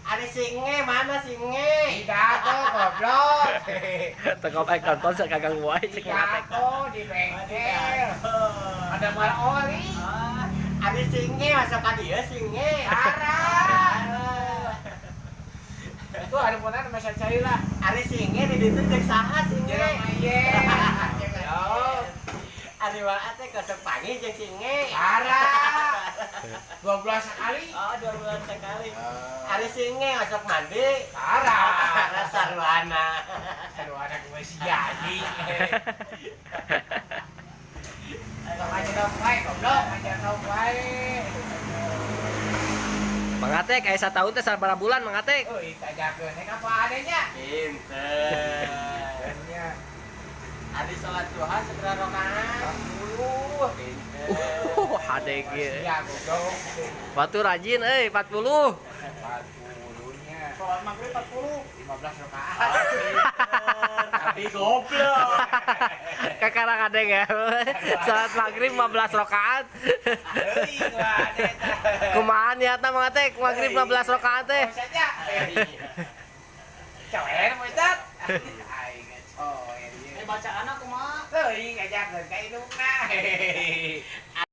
Ada singe, mana singe? Tidak tuh, goblok. Tengok aing nonton sakaganggu wae cek Tidak Mang Atek. Tuh di bengkel. Ada mal oli. Ah, ada singe, masuk ka dieu singe. Parah. Tuh ada ponan masa cai lah. Ari singe di ditu jeung saha singe? Jeung ieu. Yo. Ari wae teh kosong panggih jeung singe. Parah. 12 sekali. Oh, 2 bulan sekali. Ari singe masuk mandi. Parah. Parah sarwana. Aduh, anak gue si anjing. Tong aja dong wae, goblok, aja dong wae. Mang Atek aya satahun teh sabaraha bulan, Mang Atek? Euy, tanyakeun nek apa adanya. Pinter. Nya. Ari sholat duha sabaraha rakaat? 40. Pinter. Hade ge. Ya, goblok. Batu rajin euy, 40. 40 nya. Sholat maghrib 40. 15 rakaat. Tapi goblok. Kakarang adeng ya. Salat maghrib 15 rakaat. Teuing lah eta. Kumaha niatna, Mang Atek, maghrib 15 rakaat teh? Maksudnya. Coer, Ustaz. Aing coer ieu. Eh, bacaan kumaha? Teuing ajakeun ka indungna.